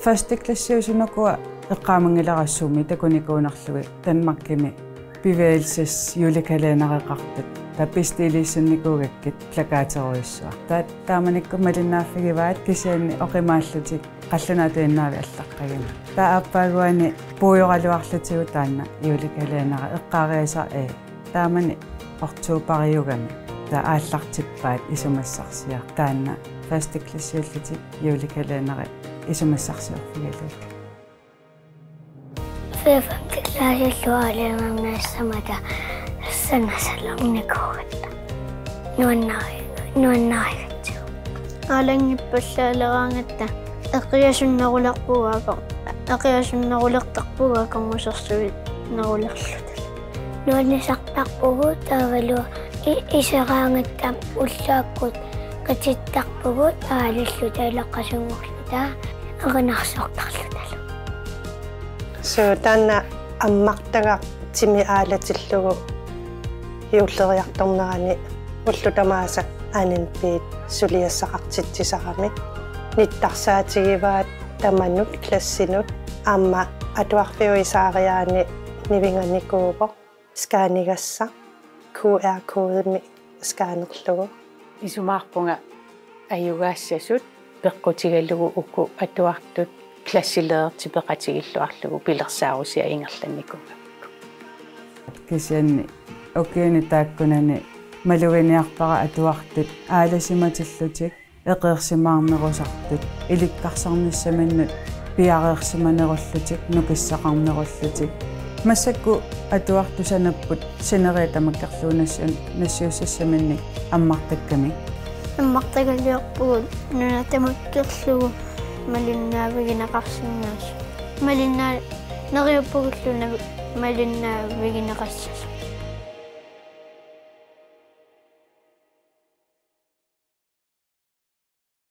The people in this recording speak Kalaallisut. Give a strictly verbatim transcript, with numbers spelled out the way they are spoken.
Første klassiusunukua eqqaamanngilara sumi takunikuunerlugit Danmarkimi bevægelsesjulekalendereqartut, taava bestilissinnikuugakkit plakaterujussuaq. Taava taamanikkut malinnaaffigivaat kisianni oqimaallutik qallunaatuinnaavik allaqqagimmat. Taava aappaaguani puigoraluarlutigu taanna julekalenderi eqqaariasaq ee. Taamani oktoberigami. Taava aallartippaat isumassarsiaq taanna første klassiullutik julekalenderi isumassarsiorfigalugit. Femte klassillu aalajangerniassamata sanasalernikuugatta. Nuannari-, nuannarigatsigu. Aalanngippallaaleeraangatta eqiasunnerulerpugut aamma. Eqiasunnerulertarpugut aamma musersuinerulerluta. Nuannisartarpugut taavalu i-, iseraangatta ullaakkut qitittarpugut aalalluta ilaqasunngorluta erinarsortarlutalu. Suu, taanna ammartagaq timi aalatillugu juulleriartornerani ullut tamaasa Anenpiit suliassaqartitsisaramik. Nittarsaatigivaat tamanut klassinut aamma atuarfiup isaariaani nivinganikuuvoq scannigassaq Q R-kodemik scannerlugu. Isumaqarpunga ajugaassasut peqqutigalugu uku atuartut klasselærertik peqatigilluarlugu pilersaarusiat ingerlannikuugamikku. Kisianni ukiuni taakkunani maluginiarpara atuartut aalasimatillutik, eqeersimaarnerusartut, ilikkarsarnissaminnut piareersimanerullutik, nukissaqarnerullutik. Massakkut atuartut sanapput sineriak tamakkerlugu nassu-, nassiussassaminnik ammartakkamik. Ammartagaliorpugut nuna tamakkerlugu malinnaavigineqarsinnaasut. Malinnaa-, neriuppugut una malinnaavigineqassasut.